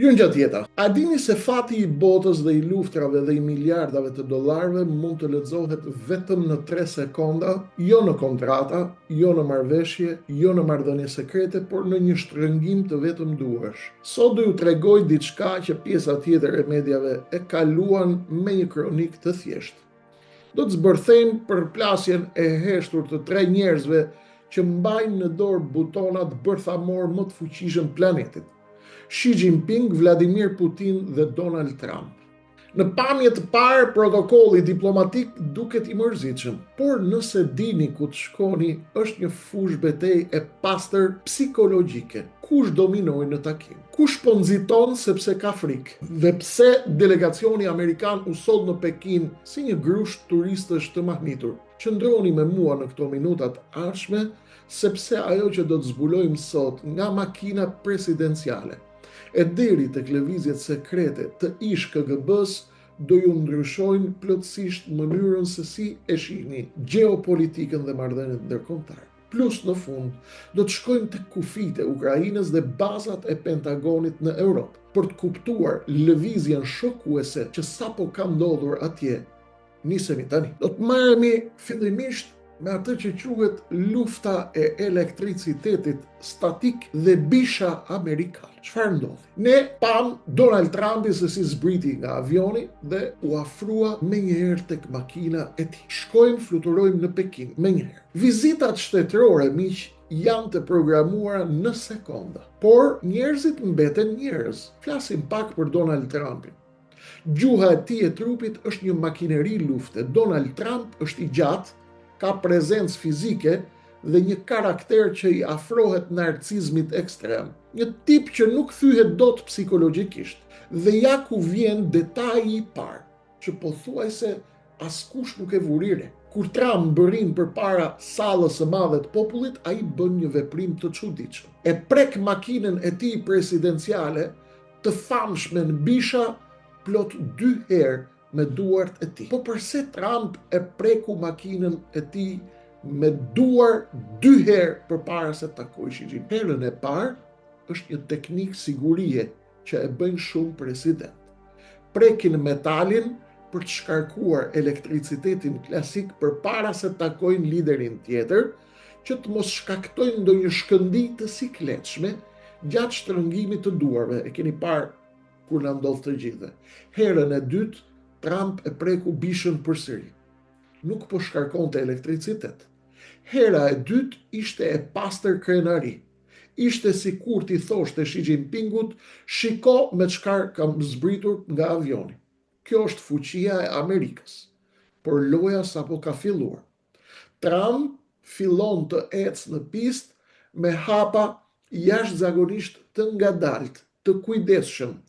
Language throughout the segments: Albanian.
Ju ngjat jeta. A dini se fati i botës dhe i luftrave dhe i miliardave të dollarëve mund të lexohet vetëm në tre sekonda, jo në kontrata, jo në marrëveshje, jo në marrëdhënie sekrete, por në një shtrëngim të vetëm duarsh. Sot do ju tregoj diçka që pjesa tjetër e mediave e kaluan me një kronikë të thjeshtë. Do të zbërthejmë përplasjen e heshtur të tre njerëzve që mbajnë në dorë butonat bërthamorë më të fuqishëm të planetit. Xi Jinping, Vladimir Putin dhe Donald Trump. Në pamje të parë, protokolli diplomatik duket i mërzitshëm, por nëse dini ku të shkoni, është një fushëbetejë e pastër psikologjike. Kush dominoi në takim? Kush po nxiton sepse ka frikë? Dhe pse delegacioni amerikan u soll në Pekin si një grusht turistësh të mahnitur? Qëndroni me mua në këto minuta të ardhshme, sepse ajo që do të zbulojmë sot nga makina presidenciale e deri tek lëvizjet sekrete të ish-KGB-së do ju ndryshojnë plotësisht mënyrën se si e shihni gjeopolitikën dhe marrëdhëniet ndërkombëtare. Plus në fund, do të shkojmë tek kufijtë e Ukrainës dhe bazat e Pentagonit në Europë, për të kuptuar lëvizjen shokuese që sapo ka ndodhur atje. Nisemi tani. Do të merremi fillimisht me atë që quhet lufta e elektricitetit statik dhe bisha amerikane. Çfarë ndodhi? Ne pamë Donald Trumpin se si zbriti nga avioni dhe u afrua menjëherë tek makina e tij. Shkojmë, fluturojmë në Pekin menjëherë. Vizitat shtetërore, miq, janë të programuara në sekonda. Por njerëzit mbeten njerëz. Flasim pak për Donald Trumpin. Gjuha e tij e trupit është një makineri lufte. Donald Trump është i gjatë, ka prezencë fizike dhe një karakter që i afrohet narcizmit ekstrem. Një tip që nuk thyhet dot psikologjikisht. Dhe ja ku vjen detaji i parë, që pothuajse askush nuk e vuri re. Kur Trump mbërrin përpara sallës së madhe të popullit, ai bën një veprim të çuditshëm. E prek makinën e tij presidenciale të famshmen bisha plot dy herë me duart e tij. Po përse Trump e preku makinën e tij me duar dy herë përpara se të takojë Xi Jinping? Herën e parë është një teknikë sigurie që e bëjnë shumë presidentë. Prekin metalin për të shkarkuar elektricitetin klasik përpara se të takojnë liderin tjetër, që të mos shkaktojnë ndonjë shkëndijë të sikletshme gjatë shtrëngimit të duarve. E keni parë kur na ndodh të gjithëve. Herën e dytë, Trump e preku bishën përsëri. Nuk po shkarkonte elektricitet. Hera e dytë ishte e pastër krenari. Ishte sikur t'i thoshte Xi Jinpingut, shiko me çfarë kam zbritur nga avioni. Kjo është fuqia e Amerikës. Por loja sapo ka filluar. Trump fillon të ecë në pistë me hapa jashtëzakonisht të ngadaltë, të kujdesshëm,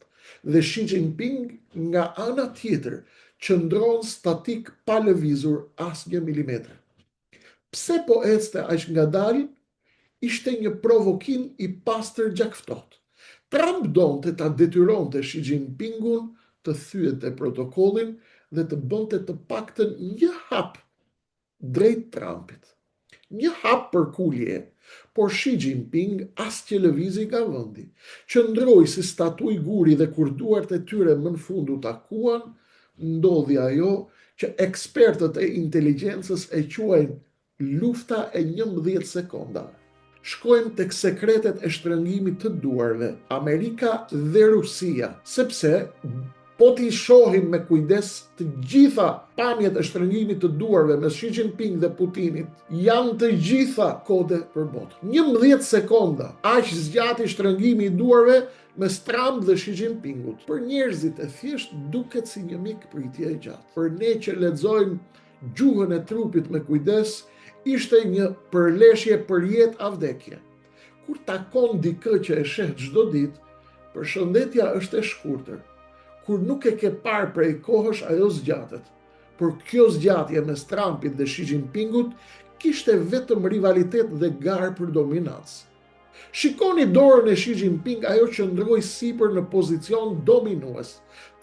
dhe Xi Jinping nga ana tjetër qëndron statik pa lëvizur asnjë milimetër. Pse po ecte aq ngadalë? Ishte një provokim i pastër gjakftohtë. Trump donte ta detyronte Xi Jinpingun të thyente protokollin dhe të bënte të paktën një hap drejt Trumpit. Një hap përkulje, por Xi Jinping as që lëvizi nga vendi. Qëndroi si statujë guri dhe kur duart e tyre më në fund u takuan, ndodhi ajo që ekspertët e inteligjencës e quajnë lufta e 11 sekondave. Shkojmë tek sekretet e shtrëngimit të duarve, Amerika dhe Rusia, sepse po t'i shohim me kujdes të gjitha pamjet e shtrëngimit të duarve mes Xi Jinping dhe Putinit, janë të gjitha kode për botën. 11 sekonda, aq zgjati shtrëngimi i duarve mes Trump dhe Xi Jinpingut. Për njerëzit e thjeshtë duket si një mikpritje e gjatë. Për ne që lexojmë gjuhën e trupit me kujdes, ishte një përleshje për jetë a vdekje. Kur takon dikë që e sheh çdo ditë, përshëndetja është e shkurtër. Kur nuk e ke parë prej kohësh, ajo zgjatet. Por kjo zgjatje mes Trumpit dhe Xi Jinpingut kishte vetëm rivalitet dhe garë për dominancë. Shikoni dorën e Xi Jinping, ajo qëndroi sipër në pozicion dominues.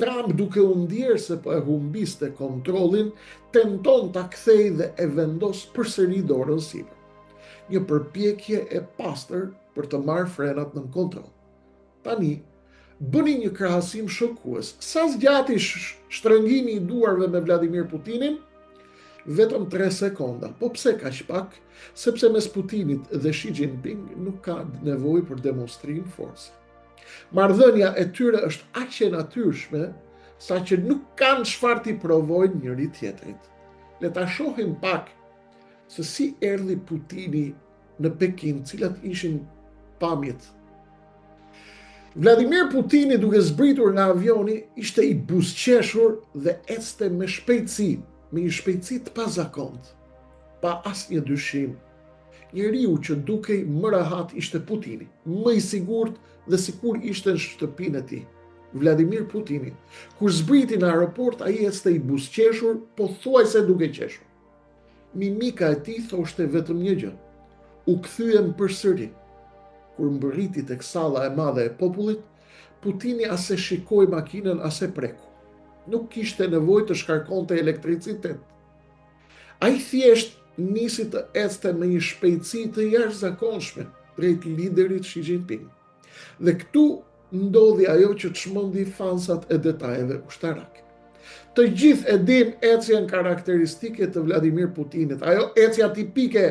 Trump duke u ndjerë se po e humbiste kontrollin, tenton ta kthejë dhe e vendos përsëri dorën sipër. Një përpjekje e pastër për të marrë frenat nën kontroll. Tani, Bëni një krahasim shokues. Sa zgjati shtrëngimi i duarve me Vladimir Putinin? Vetëm 3 sekonda. Po pse kaq pak? Sepse mes Putinit dhe Xi Jinping nuk ka nevojë për demonstrim force. Marrëdhënia e tyre është aq e natyrshme saqë nuk kanë çfarë t'i provojnë njëri-tjetrit. Le ta shohim pak se si erdhi Putini në Pekin, cilat ishin pamjet. Vladimir Putini duke zbritur nga avioni ishte i buzëqeshur dhe ecte me shpejtësi, me një shpejtësi të pazakontë, pa asnjë dyshim. Njeriu që dukej më rahat ishte Putini, më i sigurt dhe sikur ishte në shtëpinë e tij. Vladimir Putini, kur zbriti në aeroport, ai ecte i buzëqeshur, pothuajse duke qeshur. Mimika e tij thoshte vetëm një gjë, U kthyem përsëri. Kur mbërriti tek salla e madhe e popullit, Putini as e shikoi makinën as e preku. Nuk kishte nevojë të shkarkonte elektricitet. Ai thjesht nisi të ecte me një shpejtësi të jashtëzakonshme drejt liderit Xi Jinping. Dhe këtu ndodhi ajo që çmendi fansat e detajeve ushtarake. Të gjithë e dimë ecjen karakteristike të Vladimir Putinit, ajo ecja tipike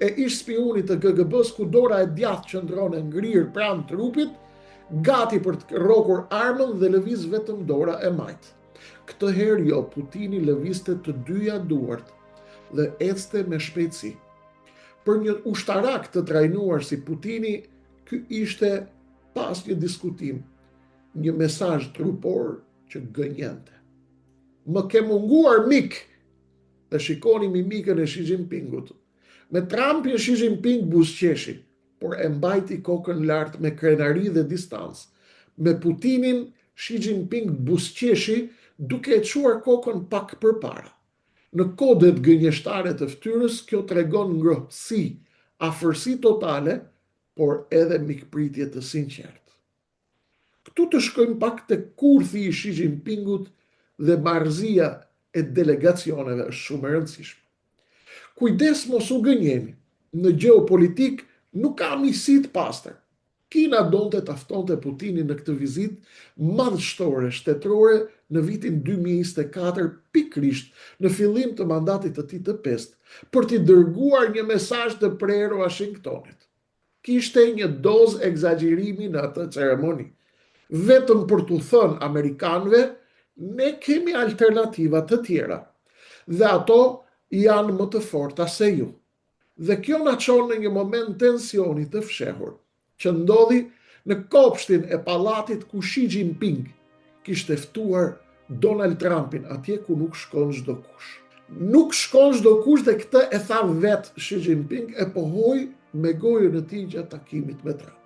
e ish spiunit të KGB-së ku dora e djathtë qëndron e ngrirë pranë trupit, gati për të rrokur armën dhe lëviz vetëm dora e majtë. Këtë herë jo, Putini lëvizte të dyja duart dhe ecte me shpejtësi. Për një ushtarak të trajnuar si Putini, ky ishte pa asnjë diskutim, një mesazh trupor që gënjente. Më ke munguar mik! Dhe shikoni mimikën e Xi Jinpingut. Me Trumpin Xi Jinping buzëqeshi, por e mbajti kokën lart me krenari dhe distancë. Me Putinin, Xi Jinping buzëqeshi duke e çuar kokën pak përpara. Në kodet gënjeshtare të fytyrës, kjo tregon ngrohtësi, afërsi totale, por edhe mikpritje të sinqertë. Këtu të shkojmë pak te kurthi i Xi Jinpingut dhe marrëzia e delegacioneve është shumë e rëndësishme. Kujdes mos u gënjeni, në gjeopolitikë nuk ka miqësi të pastër. Kina donte ta ftonte Putinin në këtë vizitë madhështore shtetërore në vitin 2024 pikërisht në fillim të mandatit të tij të pestë, për t'i dërguar një mesazh të prerë Uashingtonit. Kishte një dozë ekzagjerimi në atë ceremoni. Vetëm për t'u thënë amerikanëve, ne kemi alternativa të tjera. Dhe ato janë më të forta se ju. Dhe kjo na çon në një moment tensioni të fshehur, që ndodhi në kopshtin e pallatit ku Xi Jinping kishte ftuar Donald Trumpin atje ku nuk shkon çdokush. Nuk shkon çdokush dhe këtë e tha vetë Xi Jinping e pohoi me gojën e tij gjatë takimit me Trump.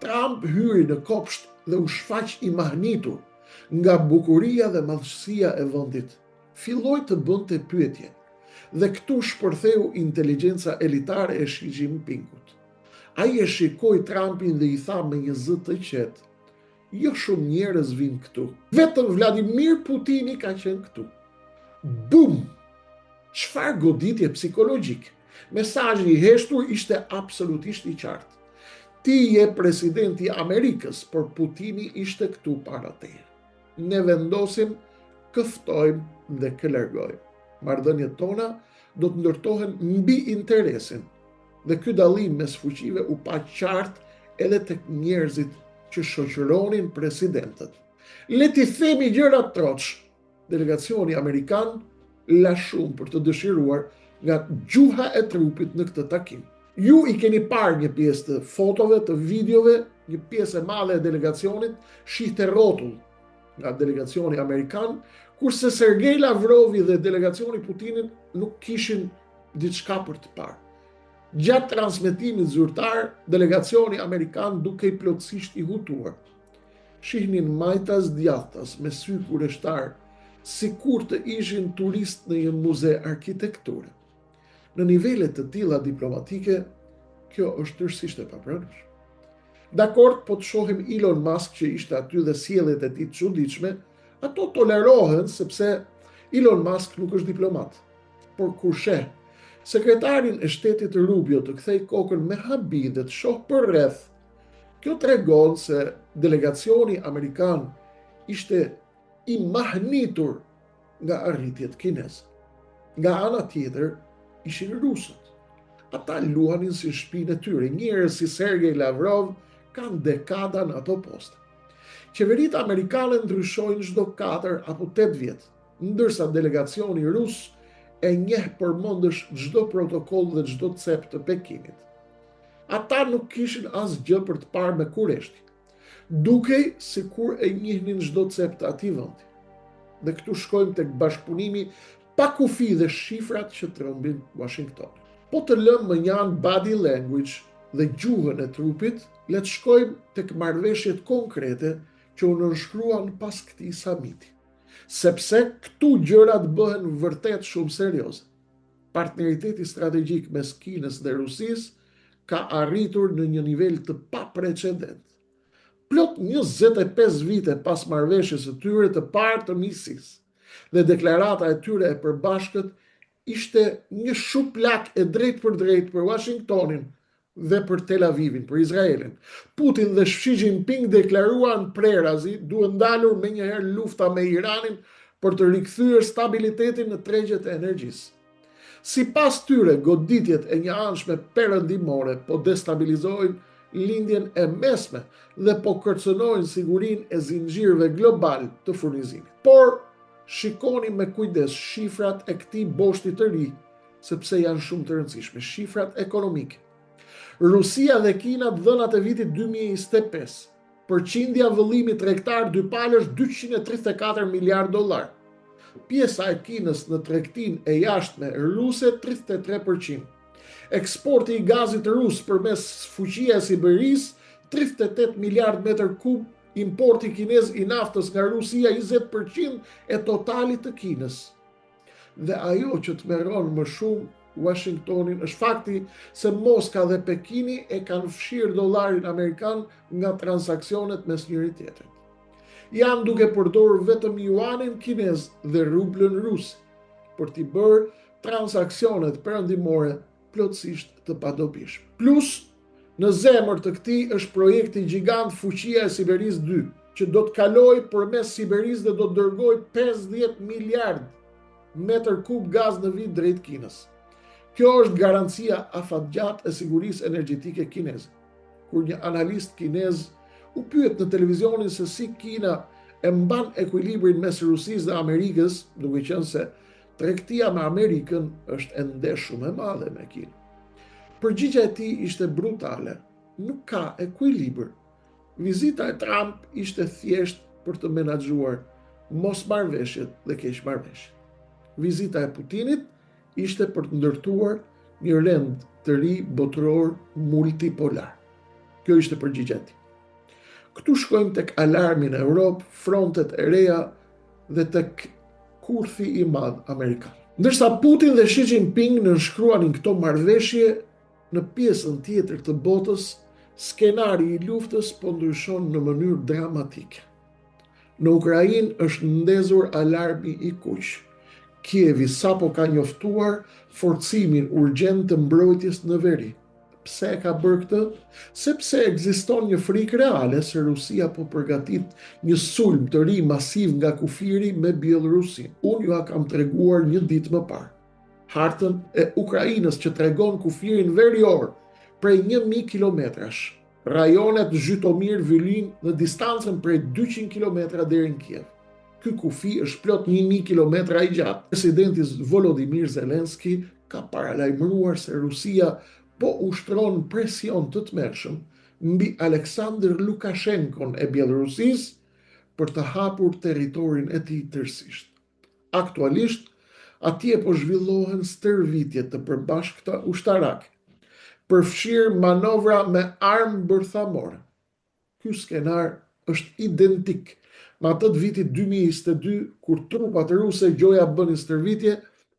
Trump hyri në kopsht dhe u shfaq i mahnitur nga bukuria dhe madhësia e vendit. Filloi të bënte pyetje dhe këtu shpërtheu inteligjenca elitare e Xi Jinpingut. Ai e shikoi Trumpin dhe i tha me një zë të qetë, Jo shumë njerëz vijnë këtu. Vetëm Vladimir Putini ka qenë këtu. Bum! Çfarë goditje psikologjike. Mesazhi i heshtur ishte absolutisht i qartë. Ti je presidenti i Amerikës, por Putini ishte këtu para teje. Ne vendosim kë ftojmë dhe kë largojmë. Marrëdhëniet tona do të ndërtohen mbi interesin Dhe ky dallim mes fuqive u pa qartë edhe tek njerëzit që shoqëronin presidentët. Le t'i themi gjërat troç, delegacioni amerikan la shumë për të dëshiruar nga gjuha e trupit në këtë takim. Ju i keni parë një pjesë të fotove, të videove, një pjesë e madhe e delegacionit shihte rrotull nga delegacioni amerikan, kurse Sergej Lavrovi dhe delegacioni Putinit nuk kishin diçka për të parë. Gjatë transmetimit zyrtar, delegacioni amerikan dukej plotësisht i hutuar. Shihnin majtas djathtas me sy kureshtar, sikur të ishin turistë në një muze arkitekture. Në nivele të tilla diplomatike, kjo është tërësisht e papranueshme. Dakord, po të shohim Elon Musk që ishte aty dhe sjelljet e tij të çuditshme, ato tolerohen sepse Elon Musk nuk është diplomat. Por kur sheh sekretarin e shtetit Rubio të kthejë kokën me habi dhe të shohë përreth. Kjo tregon se delegacioni amerikan ishte i mahnitur nga arritjet kineze. Nga ana tjetër, ishin rusët. Ata luanin si në shtëpinë e tyre. Njerëz si Sergej Lavrov kanë dekada në ato poste. Qeveritë amerikane ndryshojnë çdo 4 apo 8 vjet, ndërsa delegacioni rus e njeh përmendësh çdo protokoll dhe çdo cep të Pekinit. Ata nuk kishin asgjë për të parë me kureshtje. Dukej sikur e njihnin çdo cep të atij vendi. Dhe këtu shkojmë tek bashkëpunimi pa kufi dhe shifrat që trembin Washingtonin. Po të lëmë mënjanë body language dhe gjuhën e trupit, le të shkojmë tek marrëveshjet konkrete që u nënshkruan pas këtij samiti. Sepse këtu gjërat bëhen vërtet shumë serioze. Partneriteti strategjik mes Kinës dhe Rusisë ka arritur në një nivel të paprecedent. Plot 25 vite pas marrëveshjes së tyre të parë të miqësisë dhe deklarata e tyre e përbashkët ishte një shuplakë e drejtpërdrejtë për Washingtonin dhe për Tel Avivin, për Izraelin. Putin dhe Xi Jinping deklaruan prerazi duhet ndalur menjëherë lufta me Iranin për të rikthyer stabilitetin në tregjet e energjisë. Sipas tyre, goditjet e njëanshme perëndimore po destabilizojnë lindjen e mesme dhe po kërcënojnë sigurinë e zinxhirëve global të furnizimit. Por, shikoni me kujdes shifrat e këtij boshti të ri, sepse janë shumë të rëndësishme, shifrat ekonomike. Rusia dhe Kina të dhënat e vitit 2025, përqindja vëllimi tregtar dypalësh 234 miliard dollar. Pjesa e Kinës në tregtinë e jashtme ruse 33%. Eksporti i gazit rus përmes fuqia e Siberisë 38 miliard metër kub, importi kinez i naftës nga Rusia 20% e totalit të Kinës. Dhe ajo që tmerron më shumë Washingtonin është fakti se Moska dhe Pekini e kanë fshirë dollarin amerikan nga transaksionet mes njëri tjetrit. Janë duke përdorur vetëm juanin kinez dhe rublën ruse për t'i bërë transaksionet perëndimore plotësisht të padobishme. Plus, në zemër të këtij është projekti gjigant Fuqia e Siberisë 2, që do të kalojë përmes Siberisë dhe do të dërgojë 50 miliard metër kub gaz në vit drejt Kinës. Kjo është garancia afatgjatë e sigurisë energjetike kineze. Kur një analist kinez u pyet në televizionin se si Kina e mban ekuilibrin mes Rusisë dhe Amerikës, duke qenë se tregtia me Amerikën është ende shumë e madhe me Kinën. Përgjigja e tij ishte brutale, nuk ka ekuilibër. Vizita e Trump ishte thjesht për të menaxhuar mosmarrëveshjet dhe keqmarrëveshjet. Vizita e Putinit ishte për të ndërtuar një rend të ri botëror multipolar. Kjo ishte përgjigja e tij. Këtu shkojmë tek alarmi në Europë, frontet e reja dhe tek kurthi i madh amerikan. Ndërsa Putin dhe Xi Jinping nënshkruanin këto marrëveshje, në pjesën tjetër të botës, skenari i luftës po ndryshon në mënyrë dramatike. Në Ukrainë është ndezur alarmi i kuq. Kievi sapo ka njoftuar forcimin urgjent të mbrojtjes në veri. Pse e ka bërë këtë? Sepse ekziston një frikë reale se Rusia po përgatit një sulm të ri masiv nga kufiri me Bjellorusinë. Unë jua kam treguar një ditë më parë hartën e Ukrainës që tregon kufirin verior prej 1000 kilometrash. Rajonet Zhytomir Volyn në distancën prej 200 kilometra deri në Kiev. Ky kufi është plot 1000 kilometra i gjatë. Presidenti Volodymyr Zelensky ka paralajmëruar se Rusia po ushtron presion të tmerrshëm mbi Aleksandr Lukashenkon e Bjellorusisë për të hapur territorin e tij tërësisht. Aktualisht, atje po zhvillohen stërvitje të përbashkëta ushtarake, përfshirë manovra me armë bërthamore. Ky skenar është identik me atë të vitit 2022, kur trupat ruse gjoja bënin stërvitje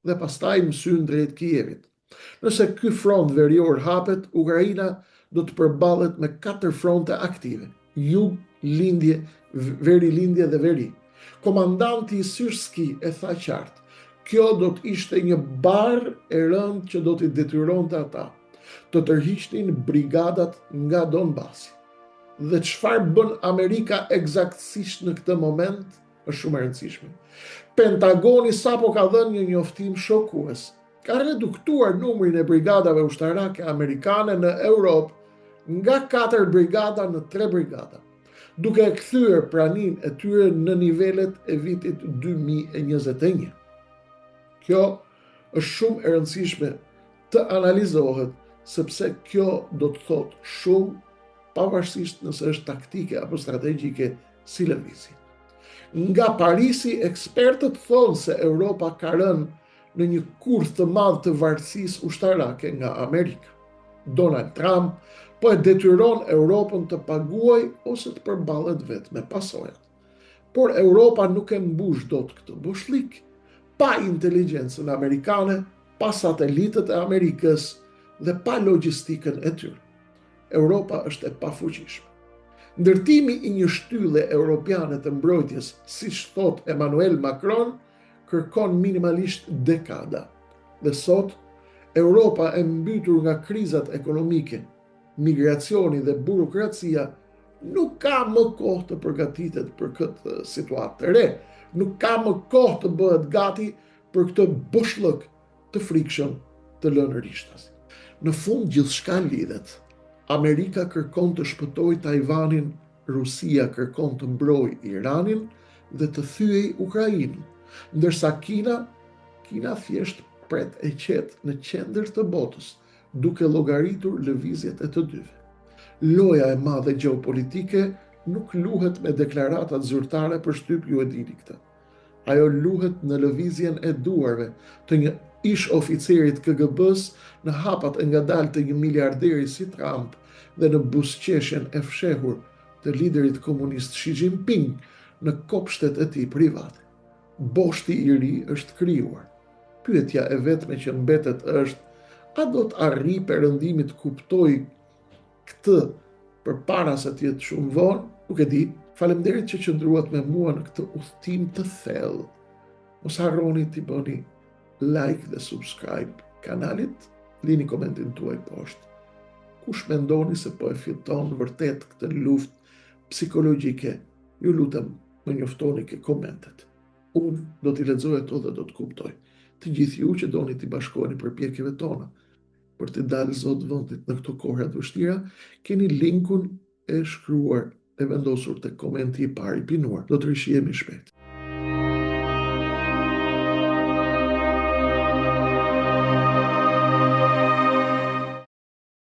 dhe pastaj mësynë drejt Kievit. Nëse ky front verior hapet, Ukraina do të përballet me katër fronte aktive, jug, lindje, verilindje dhe veri. Komandanti Syrski e tha qartë, kjo do të ishte një barrë e rëndë që do t'i detyronte ata të tërhiqnin brigadat nga Donbasi. Dhe çfarë bën Amerika ekzaktësisht në këtë moment është shumë e rëndësishme. Pentagoni sapo ka dhënë një njoftim shokues. Ka reduktuar numrin e brigadave ushtarake amerikane në Europë nga 4 brigada në 3 brigada, duke e kthyer praninë e tyre në nivelet e vitit 2021. Kjo është shumë e rëndësishme të analizohet sepse kjo do të thotë shumë pavarësisht nëse është taktike apo strategjike si lëvizje. Nga Parisi, ekspertët thonë se Europa ka rënë në një kurth të madh të varësisë ushtarake nga Amerika. Donald Trump po e detyron Europën të paguajë ose të përballet vetë me pasojat. Por Europa nuk e mbush dot këtë boshllëk pa inteligjencën amerikane, pa satelitët e Amerikës dhe pa logjistikën e tyre. Europa është e pafuqishme. Ndërtimi i një shtylle europiane të mbrojtjes, siç thotë Emmanuel Macron, kërkon minimalisht dekada. Dhe sot, Europa e mbytur nga krizat ekonomike, migracioni dhe burokracia nuk ka më kohë të përgatitet për këtë situatë të re, nuk ka më kohë të bëhet gati për këtë boshllëk të frikshëm të lënë rishtas. Në fund gjithçka lidhet. Amerika kërkon të shpëtojë Tajvanin, Rusia kërkon të mbrojë Iranin dhe të thyejë Ukrainën, ndërsa Kina, Kina thjesht pret e qetë në qendër të botës, duke llogaritur lëvizjet e të dyve. Loja e madhe gjeopolitike nuk luhet me deklaratat zyrtare për shtyp, ju e dini këtë. Ajo luhet në lëvizjen e duarve të një ish-oficeri të KGB-së në hapat e ngadaltë të një miliarderi si Trump dhe në buzëqeshjen e fshehur të liderit komunist Xi Jinping në kopshtet e tij private. Boshti i ri është krijuar. Pyetja e vetme që mbetet është, a do të arrijë Perëndimi të kuptojë këtë përpara se të jetë shumë vonë? Nuk e di. Faleminderit që qëndruat me mua në këtë udhëtim të thellë. Mos harroni t'i bëni like dhe subscribe kanalit, lini komentin tuaj poshtë. Kush mendoni se po e fiton vërtet këtë luftë psikologjike, ju lutem më njoftoni ke komentet. Unë do t'i lexoj ato dhe do të kuptoj. Të gjithë ju që doni t'i bashkoheni përpjekjeve tona për t'i dalë zot vendit në këto kohëra të vështira, keni linkun e shkruar e vendosur tek komenti i parë i pinuar. Do të rishihemi shpejt.